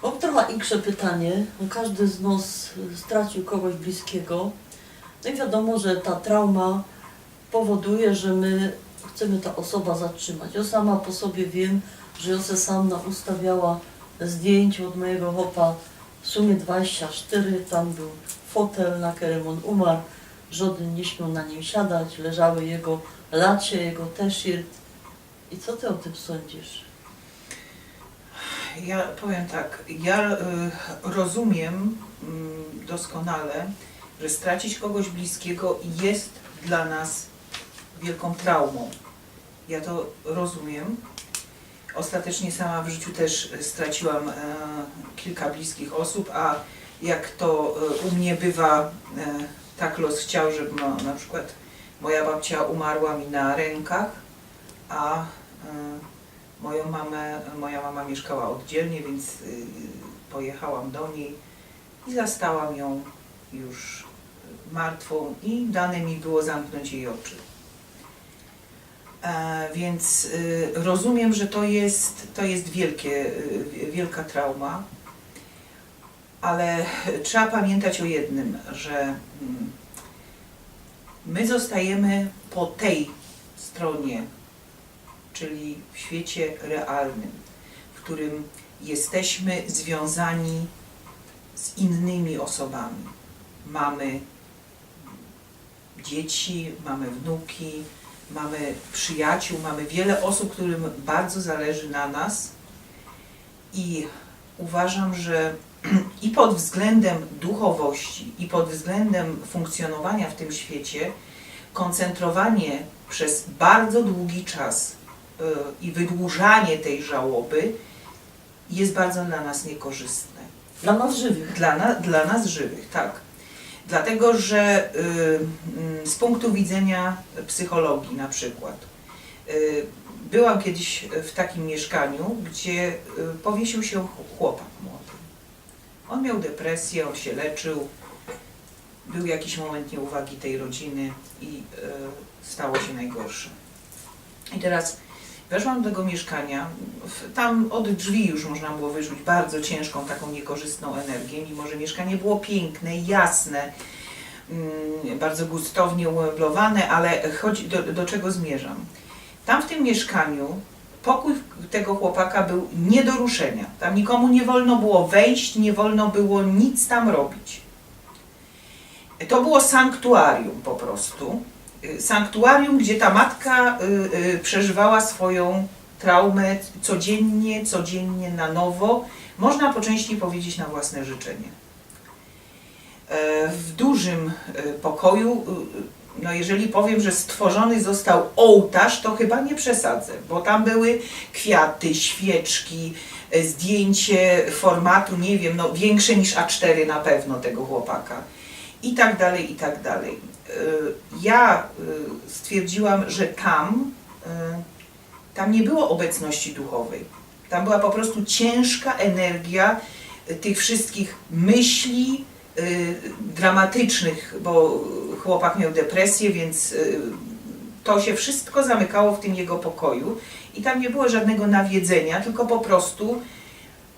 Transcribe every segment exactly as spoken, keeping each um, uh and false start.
Mōm trocha insze pytanie. No, kożdy z nŏs, y, straciōł kōgoś bliskigo. No i wiadōmo, że ta trauma powoduje, że my chcymy ta ôsoba zatrzimać. Jŏ sama po sobie wiym, że jŏ se sam naustŏwiała zdjyńć ôd mojigo chłopa w sumie dwadzieścia sztyry, tam bōł fotel, na kerym ôn umrził, żŏdyn niy śmiōł na nim siadać, leżały jego lacie, jego t-shirt. I co ty ô tym sōndzisz? Ja powiym tak, ja, y, rozumiem, mm, doskonale, że stracić kogoś bliskigo jest dla nas wielką traumą. Ja to rozumiem. Ostatecznie sama w życiu też straciłam, e, kilka bliskich osób, a jak to, e, u mnie bywa, e, tak los chciał, że, no, na przykład moja babcia umarła mi na rękach, a, e, moją mamę, moja mama mieszkała oddzielnie, więc, y, pojechałam do niej i zastałam ją już martwą i dane mi było zamknąć jej oczy. E, więc, y, rozumiem, że to jest, to jest wielkie, y, wielka trauma, ale trzeba pamiętać o jednym, że, mm, my zostajemy po tej stronie, czyli w świecie realnym, w którym jesteśmy związani z innymi osobami. Mamy dzieci, mamy wnuki, mamy przyjaciół, mamy wiele osób, którym bardzo zależy na nas i uważam, że i pod względem duchowości, i pod względem funkcjonowania w tym świecie koncentrowanie przez bardzo długi czas, y, i wydłużanie tej żałoby jest bardzo dla nas niekorzystne. Dla nas żywych. Dla, na, dla nas żywych, tak. Dlatego, że, y, mm, z punktu widzenia psychologii na przykład, y, byłam kiedyś w takim mieszkaniu, gdzie, y, powiesił się ch-, chłopak młody. On miał depresję, on się leczył, był jakiś moment nieuwagi tej rodziny i, y, stało się najgorsze. I teraz weszłam do tego mieszkania. W-, tam od drzwi już można było wyczuć bardzo ciężką, taką niekorzystną energię, mimo że mieszkanie było piękne, jasne, mm, bardzo gustownie umeblowane, ale chodzi, do, do czego zmierzam? Tam w tym mieszkaniu pokój tego chłopaka był nie do ruszenia. Tam nikomu nie wolno było wejść, nie wolno było nic tam robić. To było sanktuarium po prostu. Y, sanktuarium, gdzie ta matka, y, y, przeżywała swoją traumę codziennie, codziennie na nowo. Można po części powiedzieć na własne życzenie. E, w dużym, e, pokoju, y, y, no, jeżeli powiem, że stworzony został ołtarz, to chyba nie przesadzę, bo tam były kwiaty, świeczki, e, zdjęcie formatu, nie wiem, no, większe niż A cztery na pewno tego chłopaka. I tak dalej, i tak dalej. E, ja, e, stwierdziłam, że tam, e, tam nie było obecności duchowej. Tam była po prostu ciężka energia, e, tych wszystkich myśli, y, dramatycznych, bo chłopak miał depresję, więc, y, to się wszystko zamykało w tym jego pokoju i tam nie było żadnego nawiedzenia, tylko po prostu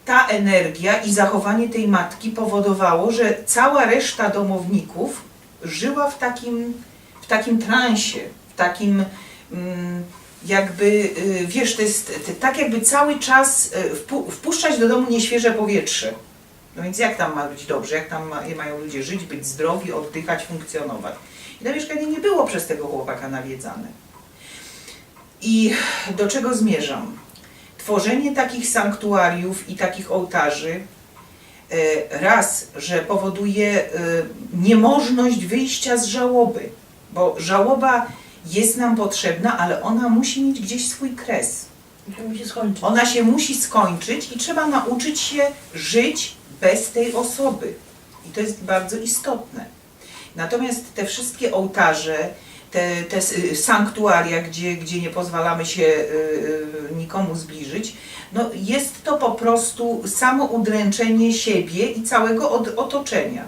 ta energia i zachowanie tej matki powodowało, że cała reszta domowników żyła w takim, w takim transie, w takim, mm, jakby, y, wiesz, to jest t-, tak, jakby cały czas, y, wpu-, wpuszczać do domu nieświeże powietrze. No więc jak tam ma być dobrze, jak tam ma-, mają ludzie żyć, być zdrowi, oddychać, funkcjonować? I to mieszkanie nie było przez tego chłopaka nawiedzane. I do czego zmierzam? Tworzenie takich sanktuariów i takich ołtarzy, e, raz, że powoduje, e, niemożność wyjścia z żałoby, bo żałoba jest nam potrzebna, ale ona musi mieć gdzieś swój kres. To musi skończyć. Ona się musi skończyć i trzeba nauczyć się żyć bez tej osoby. I to jest bardzo istotne. Natomiast te wszystkie ołtarze, te, te s-, sanktuaria, gdzie, gdzie nie pozwalamy się, y, y, nikomu zbliżyć, no, jest to po prostu samo udręczenie siebie i całego od-, otoczenia.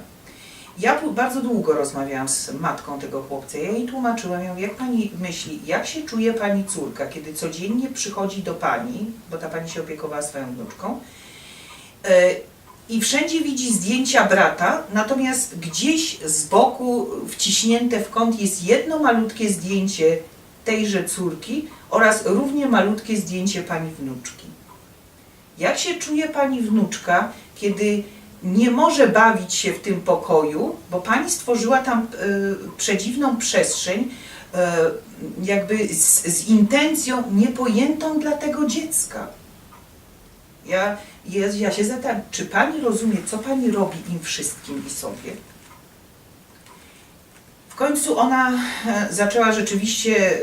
Ja p-, bardzo długo rozmawiałam z matką tego chłopca. Ja jej tłumaczyłam, ja mówię: „Jak pani myśli, jak się czuje pani córka, kiedy codziennie przychodzi do pani”, bo ta pani się opiekowała swoją wnuczką, E, I wszędzie widzi zdjęcia brata, natomiast gdzieś z boku wciśnięte w kąt jest jedno malutkie zdjęcie tejże córki oraz równie malutkie zdjęcie pani wnuczki. Jak się czuje pani wnuczka, kiedy nie może bawić się w tym pokoju, bo pani stworzyła tam e, przedziwną przestrzeń, e, jakby z, z intencją niepojętą dla tego dziecka? Ja, ja, ja się zapytałam, czy pani rozumie, co pani robi im wszystkim i sobie? W końcu ona e, zaczęła rzeczywiście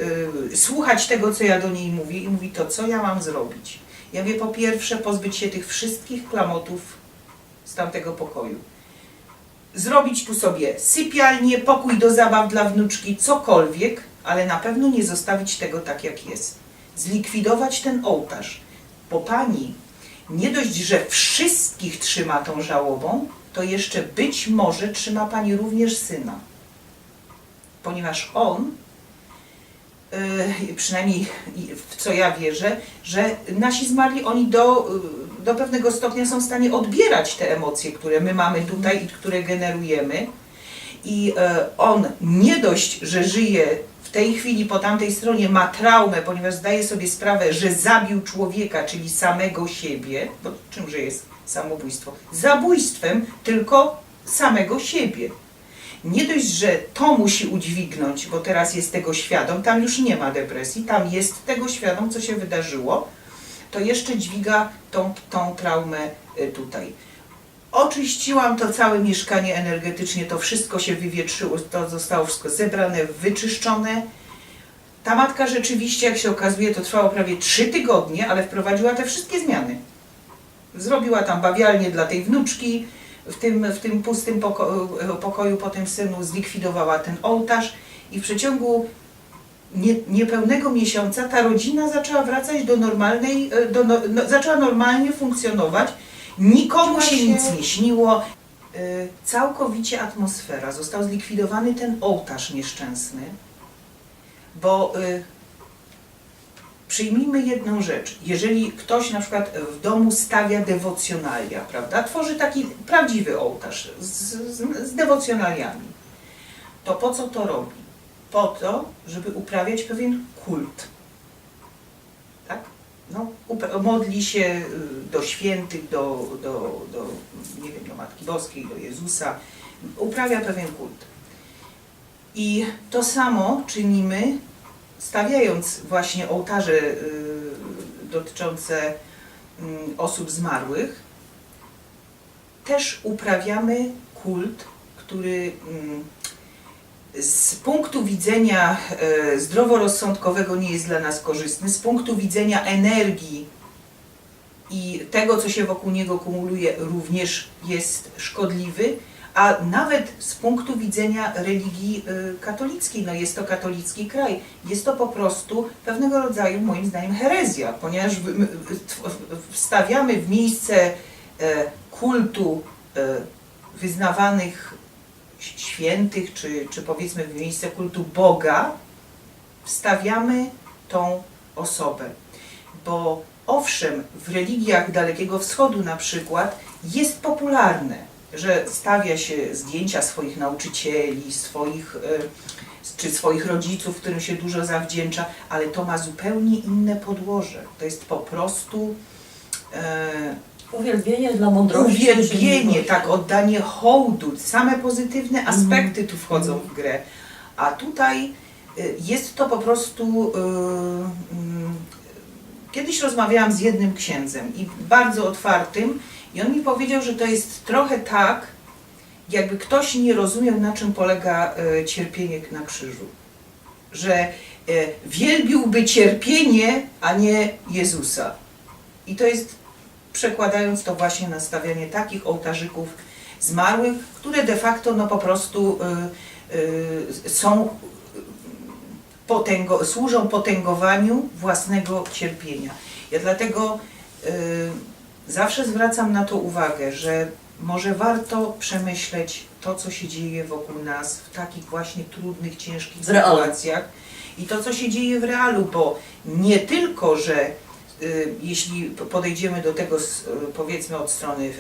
e, słuchać tego, co ja do niej mówię, i mówi: „To co ja mam zrobić?” Ja mówię: „Po pierwsze, pozbyć się tych wszystkich klamotów z tamtego pokoju. Zrobić tu sobie sypialnię, pokój do zabaw dla wnuczki, cokolwiek, ale na pewno nie zostawić tego tak, jak jest. Zlikwidować ten ołtarz, bo pani nie dość, że wszystkich trzyma tą żałobą, to jeszcze być może trzyma pani również syna, ponieważ on, e, przynajmniej w co ja wierzę, że nasi zmarli, oni do, do pewnego stopnia są w stanie odbierać te emocje, które my mamy tutaj i które generujemy. I e, on nie dość, że żyje w tej chwili po tamtej stronie, ma traumę, ponieważ zdaje sobie sprawę, że zabił człowieka, czyli samego siebie, bo czymże jest samobójstwo? Zabójstwem, tylko samego siebie. Nie dość, że to musi udźwignąć, bo teraz jest tego świadom, tam już nie ma depresji, tam jest tego świadom, co się wydarzyło, to jeszcze dźwiga tą, tą traumę y, tutaj. Oczyściłam to całe mieszkanie energetycznie, to wszystko się wywietrzyło, to zostało wszystko zebrane, wyczyszczone. Ta matka rzeczywiście, jak się okazuje, to trwało prawie trzy tygodnie, ale wprowadziła te wszystkie zmiany. Zrobiła tam bawialnię dla tej wnuczki w tym, w tym pustym poko pokoju po tym synu, zlikwidowała ten ołtarz i w przeciągu nie, niepełnego miesiąca ta rodzina zaczęła wracać do normalnej, e, do, no, no, zaczęła normalnie funkcjonować. Nikomu się nic nie śniło. E, całkowicie atmosfera. Został zlikwidowany ten ołtarz nieszczęsny, bo y, przyjmijmy jedną rzecz. Jeżeli ktoś na przykład w domu stawia dewocjonalia, prawda? Tworzy taki prawdziwy ołtarz z, z, z dewocjonaliami, to po co to robi? Po to, żeby uprawiać pewien kult. Tak? No, modli się y, do świętych, do, do, do, nie wiem, do Matki Boskiej, do Jezusa. Uprawia pewien kult. I to samo czynimy, stawiając właśnie ołtarze y, dotyczące y, osób zmarłych. Też uprawiamy kult, który mm, z punktu widzenia e, zdroworozsądkowego nie jest dla nas korzystny, z punktu widzenia energii i tego, co się wokół niego kumuluje, również jest szkodliwy, a nawet z punktu widzenia religii e, katolickiej, no jest to katolicki kraj, jest to po prostu pewnego rodzaju, moim zdaniem, herezja, ponieważ wstawiamy w miejsce e, kultu e, wyznawanych świętych, czy, czy powiedzmy w miejsce kultu Boga, wstawiamy tą osobę. Bo owszem, w religiach Dalekiego Wschodu na przykład jest popularne, że stawia się zdjęcia swoich nauczycieli, swoich, e, czy swoich rodziców, którym się dużo zawdzięcza, ale to ma zupełnie inne podłoże. To jest po prostu e, Uwielbienie dla mądrości. Uwielbienie, tak, oddanie hołdu, same pozytywne mhm. aspekty tu wchodzą w grę. A tutaj y, jest to po prostu. Y, mm, kiedyś rozmawiałam z jednym księdzem i bardzo otwartym, i on mi powiedział, że to jest trochę tak, jakby ktoś nie rozumiał, na czym polega y, cierpienie na krzyżu. Że wielbiłby cierpienie, a nie Jezusa. I to jest przekładając to właśnie na stawianie takich ołtarzyków zmarłych, które de facto no po prostu y, y, są potęgo, służą potęgowaniu własnego cierpienia. Ja dlatego y, zawsze zwracam na to uwagę, że może warto przemyśleć to, co się dzieje wokół nas w takich właśnie trudnych, ciężkich sytuacjach i to, co się dzieje w realu, bo nie tylko, że Y, jeśli p-, podejdziemy do tego z, y, powiedzmy od strony, y,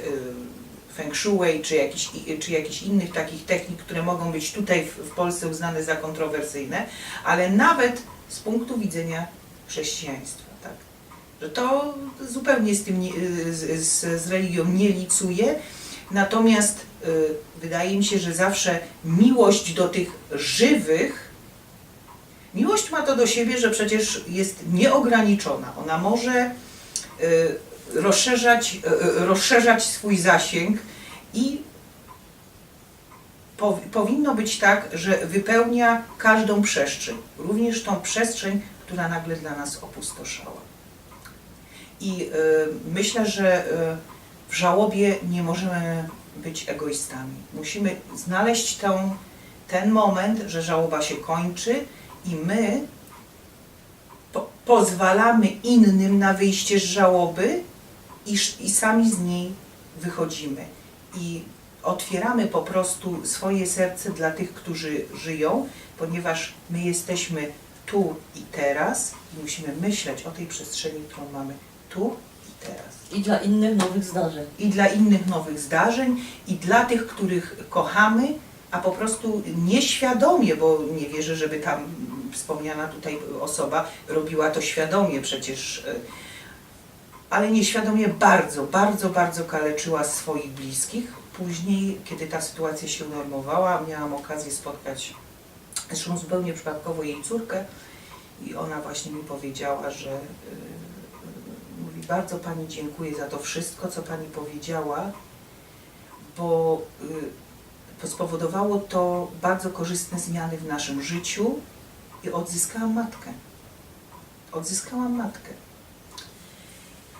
feng shui czy jakichś i-, czy jakichś innych takich technik, które mogą być tutaj w, w Polsce uznane za kontrowersyjne, ale nawet z punktu widzenia chrześcijaństwa, tak? Że to zupełnie z tym nie, y, z, z, z religią nie licuje. Natomiast, y, wydaje mi się, że zawsze miłość do tych żywych, miłość ma to do siebie, że przecież jest nieograniczona. Ona może, y, rozszerzać, y, y, rozszerzać swój zasięg i powi-, powinno być tak, że wypełnia każdą przestrzeń, również tą przestrzeń, która nagle dla nas opustoszała. I, y, myślę, że, y, w żałobie nie możemy być egoistami. Musimy znaleźć tę, ten moment, że żałoba się kończy i my po-, pozwalamy innym na wyjście z żałoby i sz-, i sami z niej wychodzimy. I otwieramy po prostu swoje serce dla tych, którzy żyją, ponieważ my jesteśmy tu i teraz i musimy myśleć o tej przestrzeni, którą mamy tu i teraz. I dla innych nowych zdarzeń. I dla innych nowych zdarzeń, i dla tych, których kochamy, a po prostu nieświadomie, bo nie wierzę, żeby ta wspomniana tutaj osoba robiła to świadomie, przecież, y, ale nieświadomie bardzo, bardzo, bardzo kaleczyła swoich bliskich. Później, kiedy ta sytuacja się unormowała, miałam okazję spotkać, zresztą zupełnie przypadkowo, jej córkę i ona właśnie mi powiedziała, że, y, y, mówi: „Bardzo Pani dziękuję za to wszystko, co Pani powiedziała, bo, y, spowodowało to bardzo korzystne zmiany w naszym życiu i odzyskałam matkę. Odzyskałam matkę”.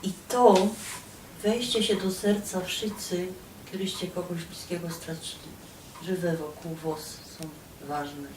I to wejście się do serca wszyscy, kiedyście kogoś bliskiego stracili. Żywe wokół was są ważne.